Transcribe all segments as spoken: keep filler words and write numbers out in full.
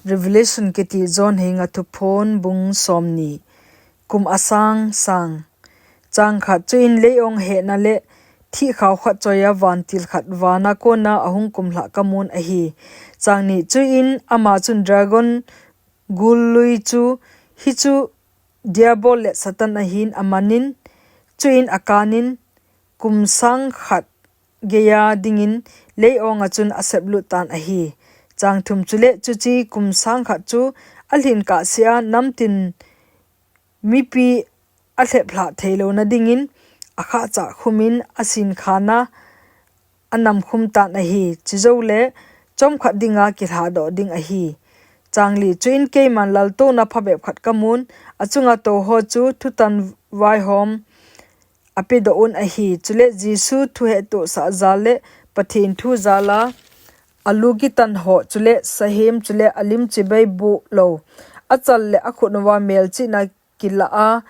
Revelation kiti John henga thuphon bung somni. Kum asang sang. Chang khat, chuin leiong hehna le thihkhau khat choiya vantil khat vana kona ahung kumlhah kamun ahi. Chang ni, chuin ama chun dragon gul lui chu, hichu Diabol le Satan ahin amanin, chuin akanin, kum sang khat geiya dingin leiong a chun aseplut tan ahi. Chang thum, chule chuche kum sang khat chu alhin kahsea namtin mipi alheplhah theilouna dingin akhahchah khumin asinkhana anamkhum tan ahi. Chujou le chomkhat dinga kilhadoh ding ahi. Chang li, chuin keiman laltouna phabep khat kamun, achunga touho chu thutan vaihom apedoh un ahi. Chule Jesu thuhettohsah jal le Pathen thu jala alu kitan ho, chule sahem, chule alim chibai buh lou, achal le akhut uva melchihna kilah a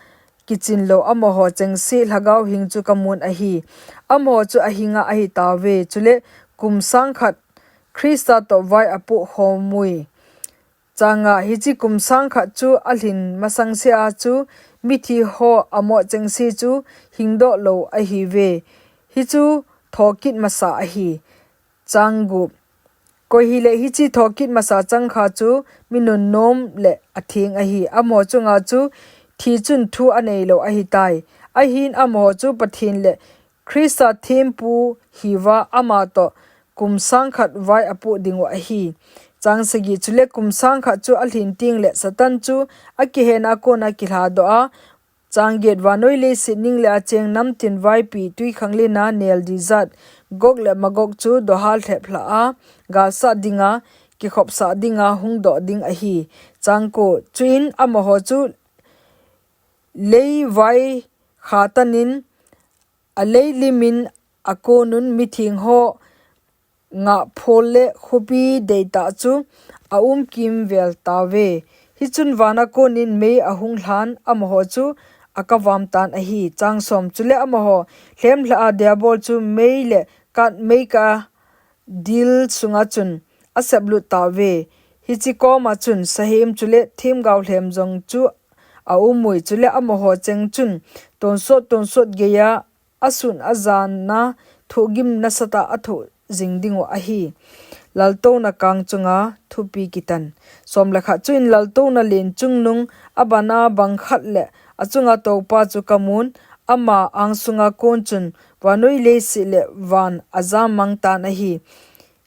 kichin lou amaho chengse lhagao hing chu kamun ahi. Amaho chu ahinga ahitauve, chule kum sang khat Christa toh vai apoh khomui. Chang nga, hiche kum sang khat chu alhin masangsea chu mithi ho amoh chengse chu hingdoh lou ahiuve. Hichu thokit masa ahi. Chang gup, koi hileh hiche thokit masa changkha chu mi nunnom le atheng ahi. Amaho chunga chu thi chun thu aneilou ahitai. Ahin amaho chu Pathen le Christa thempu hiuva ama toh kum sang khat vai apoh dingu ahi. Chang sagi, chule kum sang khat chu alhin tengle Satan chu akihena kona kilhadoh a, chang get, vannoi leiset ning le acheng namtin vaipi twikhanglen a nel dijat Gog le Magog chu dohal lheplhah a galsat dinga, kikhopsah dinga hungdoh ding ahi. Chang ko, chuin amaho chu lei vai khatanin aleilim in akonun mitheng ho ngahphol le khopi deitah chu aum kimvel tauve. Hichun vana konin mei ahung lhan amaho chu akavam tan ahi. Chang som, chule amaho lhemlhah a Diabol chu mei le kat meikah dil sunga chun aseplut tauve. Hiche koma chun sahem chule themgao lhem jong chu aumui, chule amaho cheng chun tonsot tonsot geiya asun ajana thohgim nasatah a thoh jing dingu ahi. Laltouna kang chunga thupi kitan. Som le khat, chuin laltouna len chungnung abana bang khat le achunga toupa chu kamun, ama angsunga kon chun vannoi leiset le van ajam mang tan ahi.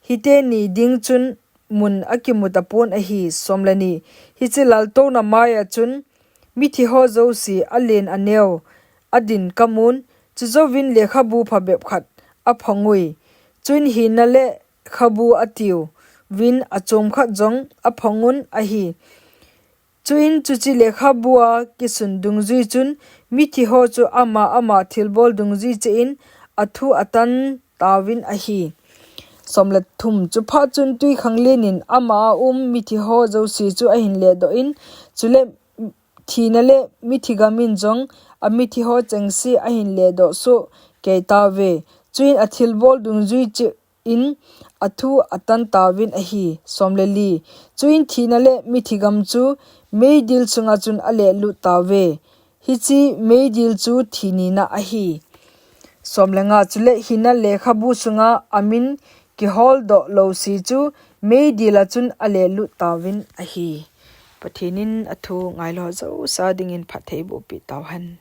Hiteni ding chun mun akimu tapon ahi. Som le ni, hiche laltouna maiya chun mithi ho jouse alen aneo adin kamun, chujouvin lekhabu phabep khat aphongui. Chuin hina lekhabu atiuvin achom khat jong aphongun ahi. Chuin chuche lekhabua kisun dungjui chun mithi ho chu ama ama thilbol dungjui cheh in athu atan tauvin ahi. Som le thum, chuphat chun twikhanglen in ama a um mithi ho jouse chu ahin ledoh in, chule thina le mithi gam in jong amithi ho chengse ahin ledoh soh kei tauve. Chuin athilbol dungjui cheh in athu atan tauvin ahi. Som le li, chuin thina le mithi gam chu meidil sunga chun alelut tauve. Hiche meidil chu thi nina ahi. Som le nga, chule hina lekhabu sunga amin kiholdoh louse chu meidil a chun alelut tauvin ahi. Pathen in athu ngailu jouse dingin phatthei bohpeh tauhen.